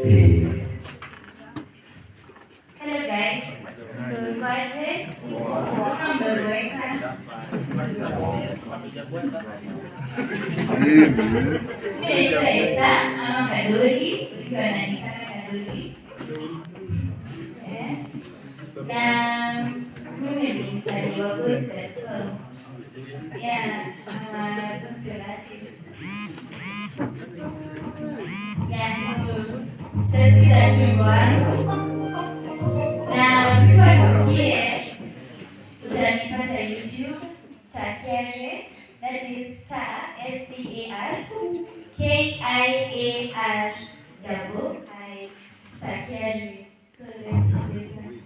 Hello guys. Mwaje? Mmeboeka? Mimi naitwa Esther ama Kadoli, ukiwa unanitaka Kadoli. Na mimi ni msanii wa gospel. So, yeah, I'm a gospel artist. Yeah, so tutasikiza wimbo wangu. Na before tusikie, utanipata YouTube, Star Kiare, that is Star, S-T-A-R, K-I-A-R, double I, Star Kiare. So let's listen.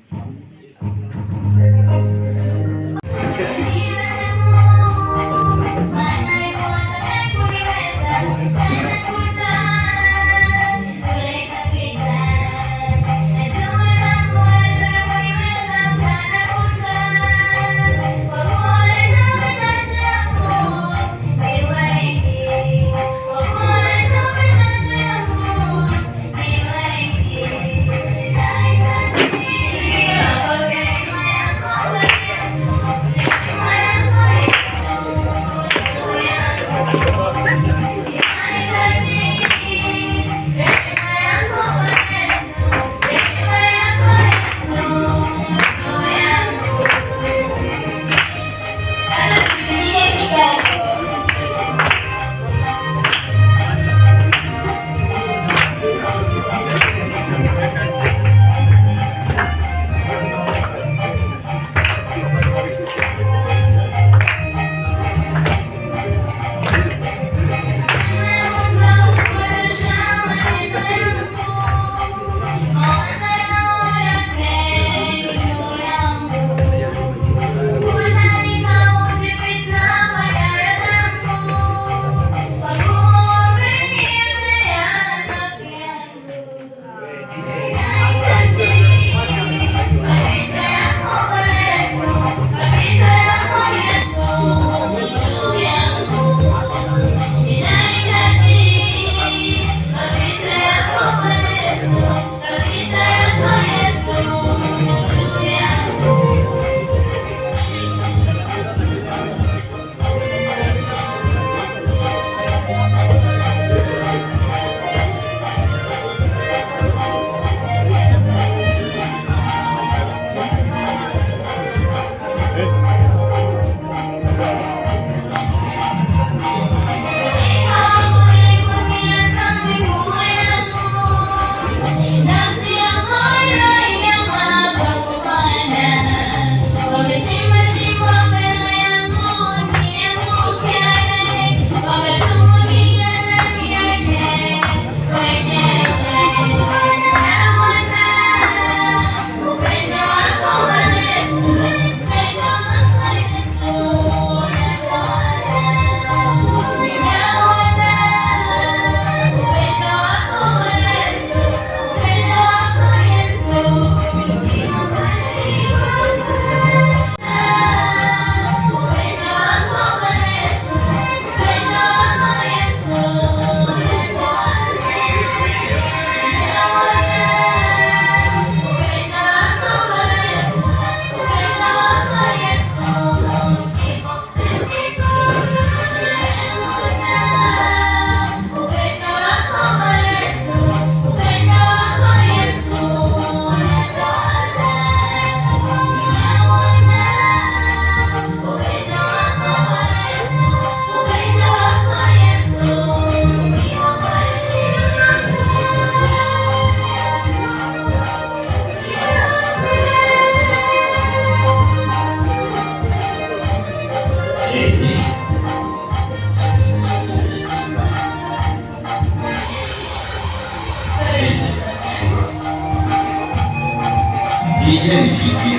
2019